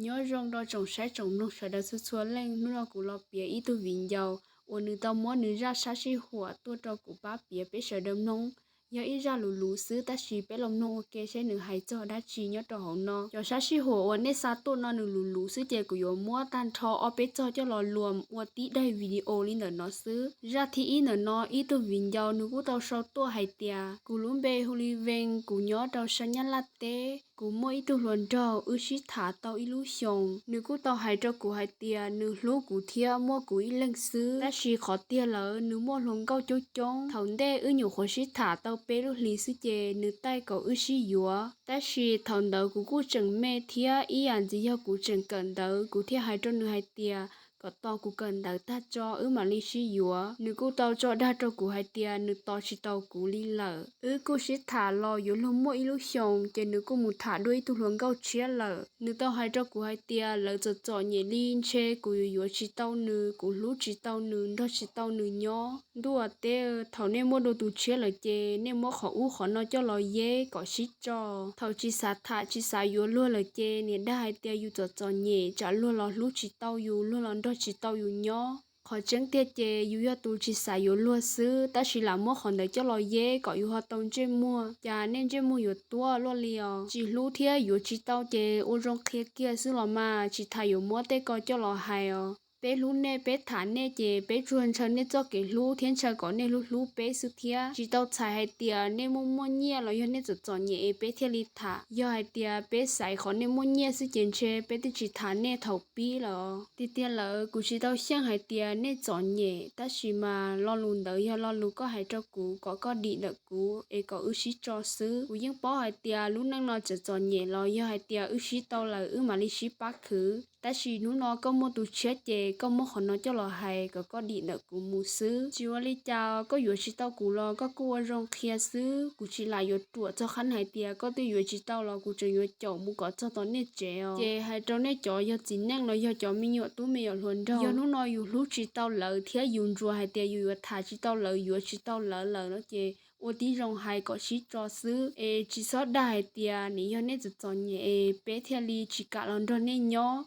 Nyob zoo rau tsoom saib tsoom mloog sawv daws txhua txhua leej, hnub no kuv los piav ib tug viv ncaus uas nws tau muab nws zaj sab sij huam tuaj rau kuv pab piav peb sawv daws mloog. Yog ib zaj lus luv xwb, tab sis peb los mloog ua ke seb nws hais txog dab tsi nyob rau hauv no. Cov sab sij huam uas nej xa tuaj no nws lus luv xwb, ces kuv yuav muab tag nrho ob peb txog coj los luam ua tib daim video li ntawm no xwb. Zaj thib ib ntawm no, ib tug viv ncaus nws kuj tau sau tuaj hais tias, kuv lub npe hu li Vees, kuv nyob rau sab Nyab Laj teb. Kuv muaj ib tug hluas nraug, wb sib tham tau ib lub xyoos. Nws kuj tau hais rau kuv hais tias nws hlub kuv thiab muaj kuv ib leeg xwb, tab sis qhov tiag lawm nws muaj hluas nkauj coob coob. Thaum ntej wb nyuam qhuav sib tham tau peb lub hlis xwb, ces nws taij kom wb sib yuav. Tab sis thaum ntawd kuv kuj tseem me thiab, ib yam ntxiv yog kuv tseem kawm ntawv, kuv thiaj hais rau nws hais tias kom tos kuv kawm ntawv tag tso wb mam li sib yuav. Nws kuj tau tso dag rau kuv hais tias nws tos tsis tau kuv li lawm. Wb kuj sib tham los yuav luag muaj ib lub xyoos, ces nws kuj mus tham dua ib tug hluas nkauj tshiab lawm. Nws tau hais rau kuv hais tias lawv txom txom nyem li, ntshe kuv yuav yuav tsis tau nws, kuv hlub tsis tau nws, nrog tsis tau nws nyob. Ntuj aw teb, thaum nej muaj dua tus tshiab lawm ces nej muab qhov ub qhov no coj los yeb kom sib tso. Thaum tsis xav tham tsis xav yuav luag lawm ces niam dag hais tias yus txom txom nyem, tsam luag los hlub tsis tau yus, luag los nrog tsis tau yus nyob. Qhov tseeb tiag ces yus yog tus tsis xav yuav luag xwb, tab sis lam muab qhov ntawd coj los yeb kom yus ho tau ntsej muag. Cas nej ntsej muag yuav tuab luaj li os? Tsis hlub thiab yuav tsis tau ces ua zoo qhia kiag xwb los mas, tsis tas yuav muab tej ko coj los hais os. Peb hlub nej, peb tham nej ces peb tsuas ntshaw nej txoj kev hlub thiab ntshaw kom nej hlub hlub peb xwb thiab. Tsis tau txhais hais tias nej muaj muaj nyiaj los yog nej txom txom nyem es peb thiaj li tham. Yog hais tias peb xaiv qhov nej muaj nyiaj xwb ces ntshe peb twb tsis tham nej thaum pib lawm. Tiag tiag lawm kuv tsis tau xyeej hais tias nej txom nyem, tab sis mas lo lus ntawd yog lo lus koj hais rau kuv kom koj dim ntawm kuv es kom wb sib tso xwb. Kuv yeej paub hais tias lub neej no txawm txom nyem los yog hais tias wb sib tau lawm wb mam li sib pab khwv. Tab sis hnub no koj muaj tus tshiab ces koj muab qhov no coj los hais kom koj dim ntawm kuv mus xwb. Tsis ua li cas, koj yuav tsis tau kuv los koj kuj ua zoo qhia xwb. Kuv tsis lam yuav ruam txog qhov hais tias koj twb yuav tsis tau los kuv tseem yuav caum mus kom txog tom nej tsev os. Ces hais rau nej cov yog txiv neej los yog cov me nyuam tub me nyuam hluas nraug, yog hnub no yus hlub tsis tau lawv thiab yus ntsuas hais tias yus yuav tham tsis tau lawv, yuav tsis tau lawv lawm no ces ua tib zoo hais kom sib tso xwb, es tsis txhob dag hais tias nim yog nej txom txom nyem es peb thiaj li tsis kam los nrog nej nyob.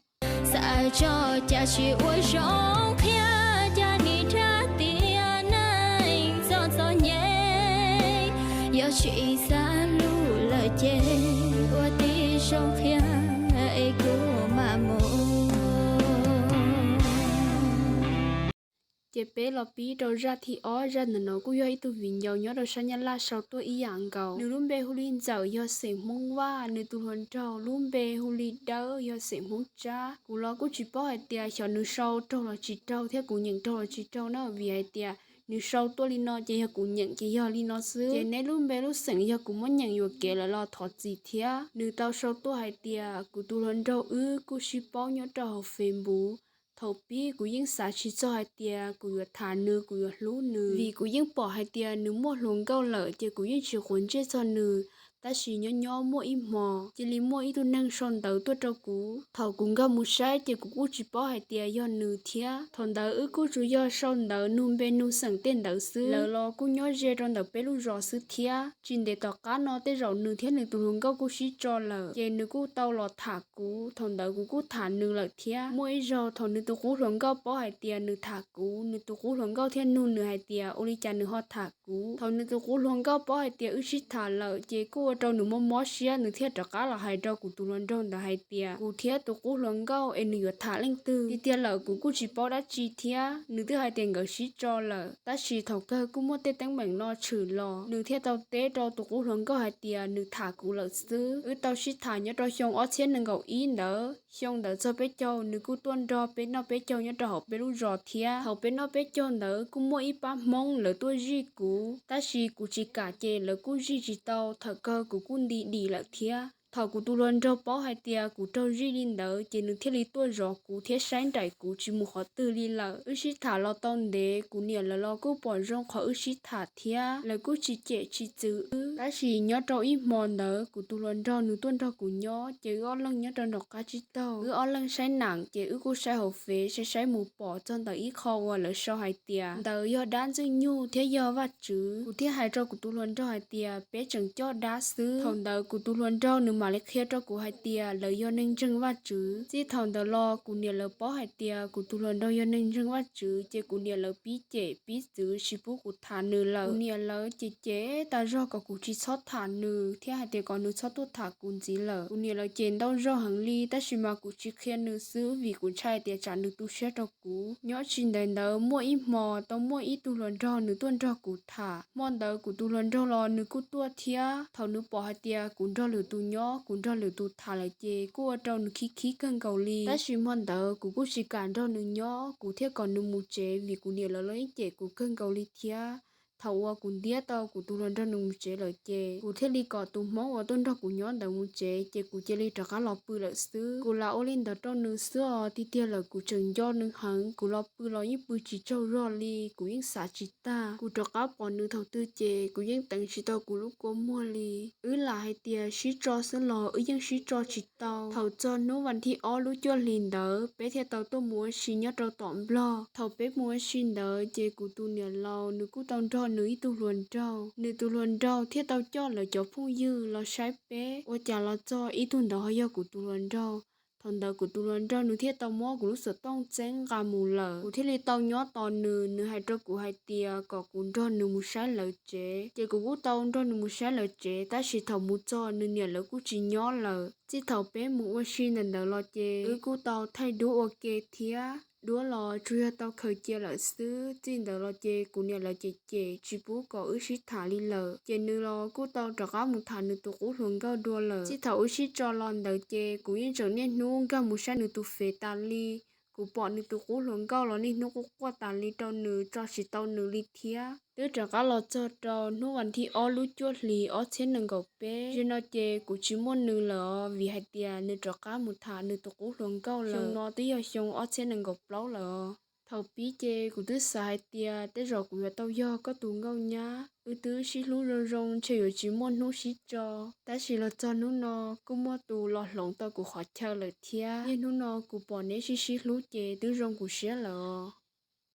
Xav tso cas tsis ua zoo qhia, cas nim dag tias neeg txom txom nyem. Yog tsis xav hlub lawm ces ua tib zoo qhia es kuv mam mus. Ces peb los pib rau zaj thib ob. Zaj ntawm no kuj yog ib tug viv ncaus nyob rau sab Nyab Laj sau tuaj ib yam nkaus. Nws lub npe hu li Ntxawm, yog xeem Hmoob Vaj. Nws tus hluas nraug lub npe hu li Dawb, yog xeem Hmoob Tsab. Kuv los kuj tsis paub hais tias xyov nws sau raug los tsis raug thiab kuv nyeem raug los tsis raug na, vim hais tias nws sau tuaj li no ces yog kuv nyeem ces yog li no xwb. Ces neb lub npe lub xeem yog kuv muab nyeem yuam kev lawm los thov txim thiab. Nws tau sau tuaj hais tias kuv tus hluas nraug wb kuj sib paub nyob rau hauv Facebook. Thaum pib kuv yeej xav tsis txog hais tias kuv yuav tham nws, kuv yuav hlub nws, vim kuv yeej pom hais tias nws muaj hluas nkauj lawm ces kuv yeej tsis quav ntsej txog nws. Tab sis nyob nyob muaj ib hmo cia li muaj ib tug neeg sau ntawv tuaj rau kuv. Thaum kuv nkag mus saib ces kuv kuj tsis paub hais tias yog nws thiab. Thaum ntawd wb kuj tsuas yog sau ntawv nug npe nug xeem tej ntawd xwb. Lawv los kuj nyob ze rau ntawm peb lub zos xwb thiab. Tsis ntev tom qab no tej zaum nws thiab nws tus hluas nkauj kuj sib tso lawm, ces nws kuj tau los tham kuv. Thaum ntawd kuv kuj tham nws lawm thiab. Muaj ib zaug thaum nws tus qub hluas nkauj paub hais tias nws tham kuv, nws tus qub hluas nkauj thiaj nug nws hais tias ua li cas nws ho tham kuv. Thaum nws tus qub hluas nkauj paub hais tias wb sib tham lawm ces kuj ua rau nws mob mob siab, nws thiaj rov qab los hais rau kuv tus hluas nraug ntawd hais tias kuv thiab tus qub hluas nkauj es nws yuav tham leej twg. Tiag tiag lawm kuv kuj tsis paub dab tsi thiab, nws twb hais tias nkawd sib tso lawm. Tab sis thaum kawg kuj muaj tej teeb meem no tshwm los, nws thiaj tau teb rau tus qub hluas nkauj hais tias nws tham kuv lawm xwb. Wb tau sib tham nyob rau xyoo ob txhiab nees nkaum ib ntawd. Xyoo ntawd txog peb caug nws kuj tuaj nrog peb noj peb caug nyob rau hauv peb lub zos thiab. Thaum peb noj peb caug ntawd kuj muaj ib pab Hmoob lawv tuaj zij kuv, tab sis kuv tsis kam ces lawv kuj zij tsis tau, thaum kawg kuv kuj nti dim lawm thiab. Thaum kuv tus hluas nraug paub hais tias kuv raug zij li ntawd ces nws thiaj li tuaj zov kuv thiab saib nraim kuv tsis mus qhov twg li lawm. Wb sib tham los tau ntev, kuv niam lawv los kuj pom zoo qhov wb sib tham thiab, lawv kuj tsis cem tsis txwv wb. Tab sis nyob rau ib hmo ntawd kuv tus hluas nraug nws tuaj nrog kuv nyob ces wb ob leeg nyob rau nram qab tsib taug, wb ob leeg saib nam ces wb kuj saib hauv Fev, saib saib mus pom txog ntawm ib qho uas lawv sau hais tias ntawd yog dab Ntxwg Nyug thiab yog Vaj Tswv. Kuv thiaj hais rau kuv tus hluas nraug hais tias peb tseem coj dab xwb. Thaum ntawd kuv tus hluas nraug nws mam li qhia rau kuv hais tias lawv yog neeg ntseeg Vajtswv. Txij thaum ntawd los kuv niam lawv paub hais tias kuv tus hluas nraug yog neeg ntseeg Vajtswv, ces kuv niam lawv pib cem pib txwv tsis pub kuv tham nws lawm. Kuv niam lawv ces cem tas zog kom kuv tsis txhob tham nws thiab hais tias kom nws txhob tuaj tham kuv ntxiv lawm. Kuv niam lawv cem ntau zaug heev li, tab sis mas kuv tsis qhia nws xwb, vim kuv ntshai tias tsam nws tu siab rau kuv. Nyob tsis ntev ntawd muaj ib hmo tau muaj ib tug hluas nraug nws tuaj nrog kuv tham. Hmo ntawd kuv tus hluas nraug los nws kuj tuaj thiab. Thaum nws pom hais tias kuv nrog lwm tus nyob, kuv nrog lwm tus tham lawm ces kuj ua rau nws khib khib kawg nkaus li. Tab sis hmo ntawd kuv kuj tsis kam nrog nws nyob, kuv thiaj kom nws mus tsev, vim kuv niam lawv los yeej cem kuv kawg nkaus li thiab. Thaum uas kuv ntiab tau kuv tus hluas nraug nws mus tsev lawm ces kuv thiaj li kom tus hmoob uas tuaj nrog kuv nyob ntawd mus tsev, ces kuv cia li rov qab los pw lawm xwb. Kuv lam ua li ntawd rau nws xwb os, tiag tiag lawm kuv tseem nco nws heev. Kuv los pw los yeej pw tsis tsaug zog li, kuv yeej xav tsis tag. Kuv rov qab pom nws thaum twg ces kuv yeej teev tsis tau kuv lub kua muag li. Wb lam hais tias sib tso xwb los wb yeej sib tso tsis tau. Thaum txog hnub vas thib ob lub cuaj hlis ntawd peb thiaj tau tuaj mus ua si nyob rau tom Nplog. Thaum peb mus ua si ntawd ces kuv tus niam laus nws kuj tau nrog nws ib tug hluas nraug. Nws tus hluas nraug thiaj tau coj lawv cov phooj ywg los saib peb. Ua cas los txog ib tug ntawd ho yog kuv tus hluas nraug. Thaum ntawd kuv tus hluas nraug nws thiaj tau muab kuv lub xov tooj txeeb nqa mus lawm. Kuv thiaj li tau nyob tos nws, nws hais rau kuv hais tias kom kuv nrog nws mus saib lawv tsev. Ces kuv kuj tau nrog nws mus saib lawv tsev, tab sis thaum mus txog nws niam lawv kuj tsis nyob lawm. Txij thaum peb mus ua si ntawm ntawd los ces wb kuj tau thaij duab ua ke thiab. Duab los tsuas yog tau khaws cia lawm xwb. Txij ntawd los ces kuv niam lawv cem cem tsis pub kom wb sib tham li lawm. Ces nws los kuj tau rov qab mus tham nws tus qub hluas nkauj dua lawm. Txij thaum wb sib tso los ntawd ces kuv yeej tseem niaj hnub nkag mus saib nws tus Fev tas li. Kuv pom nws tus qub hluas nkauj los niaj hnub quaj quaj tas li rau nws, tso tsis tau nws li thiab. Twb rov qab los txog rau hnub vas thib ob lub cuaj hlis ob txhiab nees nkaum peb, zaum no ces kuv tsis muaj nws lawm os, vim hais tias nws rov qab mus tham nws tus qub hluas nkauj lawm. Xyoo no twb yog xyoo ob txhiab nees nkaum plaub lawm os. Thaum pib ces kuv twb xav hais tias tej zaum kuv yuav tau yog koj tus nkauj nyab, wb twb sib hlub zoo zoo ntshe yuav tsis muaj hnub sib tso. Tab sis los txog hnub no kuj muaj tus los hloov tau kuv qhov chaw lawm thiab. Niaj hnub no kuv pom neb sib sib hlub ces twb zoo kuv siab lawm os.